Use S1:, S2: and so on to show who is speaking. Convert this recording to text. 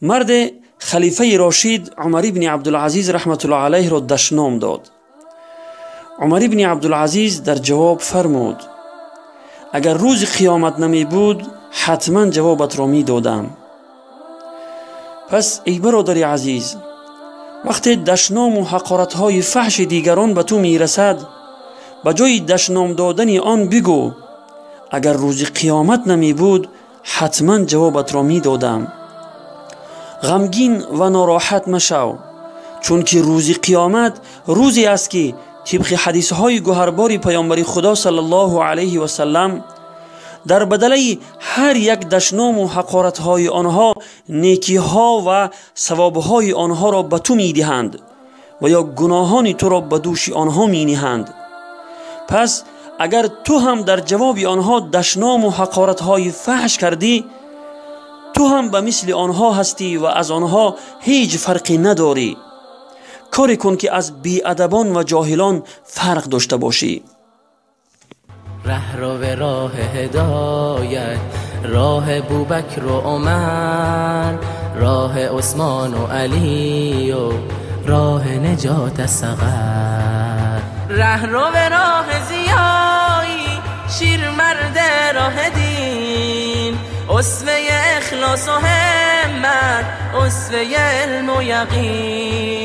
S1: Мард халифаи Рошид Умар ибн Абдулазиз раҳматуллоҳи алайҳро дашном дод. Умар ибн Абдулазиз дар ҷавоб фармуд: агар рӯзи қиёмат намебуд, ҳатман ҷавобатро медодам. Пас эй бародари азиз, вақте дашному ҳақоратҳои фаҳши дигарон ба ту мерасад, ба ҷои дашном додани он бигӯ: агар рӯзи қиёмат намебуд, ҳатман ҷавобатро медодам. Ғамгин ва нороҳат машав, чунки рӯзи қиёмат рӯзе аст ки тибқи ҳадисҳои гуҳарбори паёмбари Худо саллаллоҳу алайҳи васаллам дар бадалаи ҳар як дашному ҳақоратҳои онҳо некиҳо ва савобҳои онҳоро ба ту медиҳанд ва ё гуноҳони туро ба дӯши онҳо мениҳанд. Пас агар ту ҳам дар ҷавоби онҳо дашному ҳақоратҳои фаҳш кардӣ, ту ҳам ба мисли онҳо ҳастӣ ва аз онҳо ҳеҷ фарқе надорӣ. Коре кун ки аз беадабон ва ҷоҳилон фарқ дошта бошӣ.
S2: Раҳро ба роҳи ҳидоят, роҳи Абубакр ва Умар, роҳи Усмон ва Алӣ ва роҳи наҷот аз сақар. Раҳро ба роҳи зиёӣ, шермард роҳи дин, усваи ихлос ва ҳиммат, усваи илм ва яқин.